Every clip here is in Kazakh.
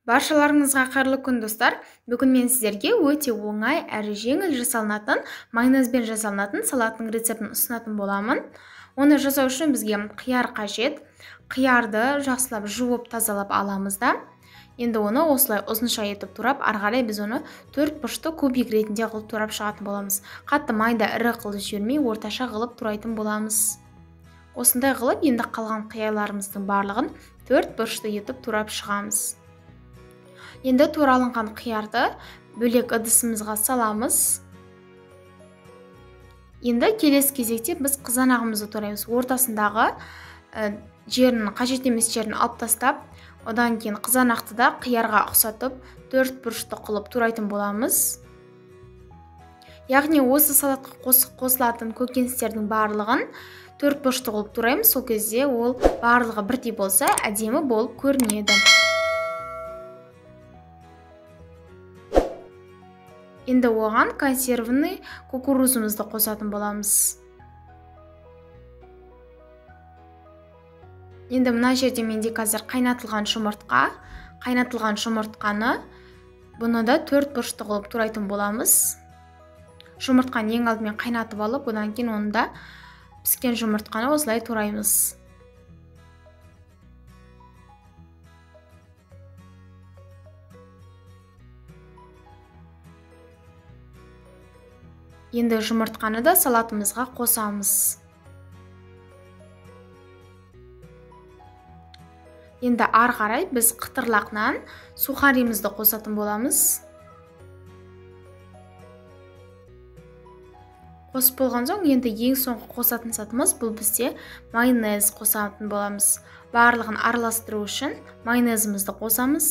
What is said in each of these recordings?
Баршаларыңызға қайырлы күн, достар. Бүгін мен сіздерге өте оңай әрі жеңіл жасалынатын, майонезбен жасалынатын салаттың рецептін ұсынатын боламын. Оны жасау үшін бізге қияр қажет. Қиярды жақсылап жуып тазалап аламыз да. Енді оны осылай ұзынша етіп турап, ары қарай біз оны төрт бұрышты кубик ретінде қылып турап шығатын боламыз. Қатты майда ірі қылып жібермей, орташа қылып турайтын боламыз. Осындай қылып енді қалған қиярларымыздың барлығын төрт бұрышты етіп турап шығамыз. Енді туралынған қиярды бөлек ыдысымызға саламыз. Енді келесі кезекте біз қызанағымызды тураймыз. Ортасындағы жерін, қажет емес жерін алып тастап, одан кейін қызанақты да қиярға ұқсатып, төрт бұрышты қылып турайтын боламыз. Яғни осы салатқа қосылатын көкөністердің барлығын төрт бұрышты қылып тураймыз. Сол кезде ол барлығы бірдей болса, әдемі болып көрінеді. Енді оған консервный кукурузымызды қосатын боламыз. Енді мына жерде менде қазір қайнатылған жұмыртқа. Қайнатылған жұмыртқаны бұны да төрт бұрышты қылып турайтын боламыз. Жұмыртқаны ең алдымен қайнатып алып, одан кейін оны да піскен жұмыртқаны осылай тураймыз. Енді жұмыртқаны да салатымызға қосамыз. Енді ары қарай біз қытырлақ нан, сухаримізді қосатын боламыз. Қосып болған соң енді ең соңғы қосатын затымыз бұл бізде майонез қосатын боламыз. Барлығын араластыру үшін майонезімізді қосамыз.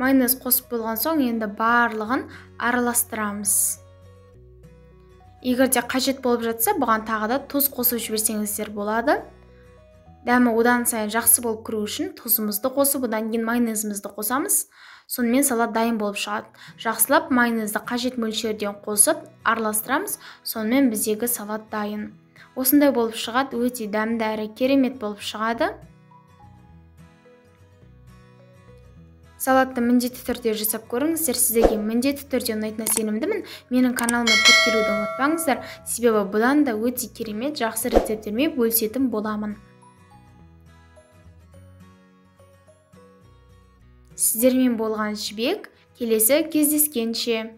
Майонез қосып болған соң енді барлығын араластырамыз. Егер де қажет болып жатса, бұған тағы да тұз қосып жіберсеңіздер болады. Дәмі одан сайын жақсы болып кіру үшін тұзымызды қосып, одан кейін майонезімізді қосамыз. Сонымен салат дайын болып шығады. Жақсылап майонезді қажет мөлшерден қосып араластырамыз. Сонымен біздегі салат дайын. Осындай болып шығады, өте дәмді әрі керемет болып шығады. Салатты міндетті түрде жасап көріңіздер, сіздерге міндетті түрде ұнайтынына сенімдімін. Менің каналыма тіркелуді ұмытпаңыздар, себебі бұдан да өте керемет жақсы рецепттермен бөлісетін боламын. Сіздермен болған Жібек, келесі кездескенше.